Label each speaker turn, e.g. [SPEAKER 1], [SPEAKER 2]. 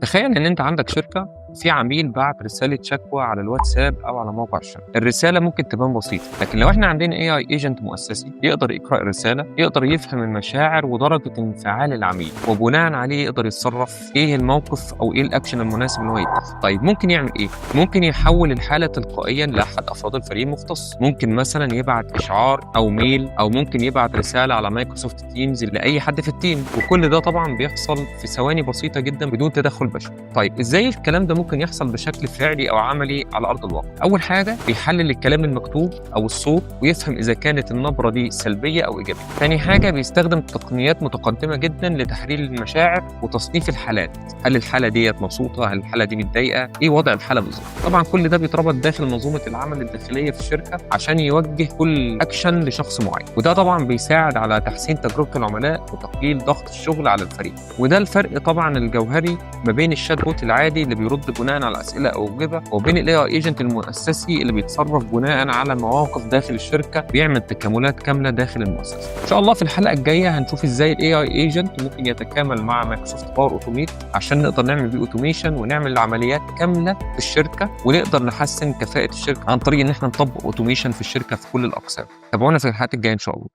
[SPEAKER 1] تخيل ان انت عندك شركه، في عميل بعت رسالة شكوى على الواتساب او على موقع الشركه. الرسالة ممكن تبان بسيطه، لكن لو احنا عندنا AI agent مؤسسي يقدر يقرا الرساله، يقدر يفهم المشاعر ودرجة انفعال العميل، وبناء عليه يقدر يتصرف ايه الموقف او ايه الاكشن المناسب ان هو يتخذ. طيب ممكن يعمل ايه؟ ممكن يحول الحالة تلقائيا لاحد افراد الفريق المختص، ممكن مثلا يبعت اشعار او mail، او ممكن يبعت رسالة على Microsoft Teams لاي حد في ال team، وكل ده طبعا بيحصل في ثواني بسيطة جدا بدون تدخل بشري. طيب ازاي الكلام ده ممكن يحصل بشكل فعلي او عملي على ارض الواقع؟ اول حاجة بيحلل الكلام المكتوب او الصوت ويفهم اذا كانت النبرة دي سلبية او ايجابية. تاني حاجة بيستخدم تقنيات متقدمة جدا لتحليل المشاعر وتصنيف الحالات، هل الحالة ديت مبسوطه؟ هل الحالة دي متضايقه؟ ايه وضع الحالة بالظبط؟ طبعا كل ده بيتربط داخل منظومة العمل الداخلية في الشركة عشان يوجه كل اكشن لشخص معين، وده طبعا بيساعد على تحسين تجربه العملاء وتقليل ضغط الشغل على الفريق. وده الفرق طبعا الجوهري ما بين ال chatbot العادي اللي بيرد بناء على اسئلة او اجوبه، وبين ال AI agent المؤسسي اللي بيتصرف بناء على مواقف داخل الشركه، بيعمل تكاملات كاملة داخل المؤسسة. ان شاء الله في الحلقة الجاية هنشوف ازاي ال AI agent ممكن يتكامل مع Microsoft Power Automate عشان نقدر نعمل بيه automation ونعمل عمليات كاملة في الشركه، ونقدر نحسن كفاءة الشركة عن طريق ان احنا نطبق automation في الشركة في كل الاقسام. تابعونا في الحلقات الجاية ان شاء الله.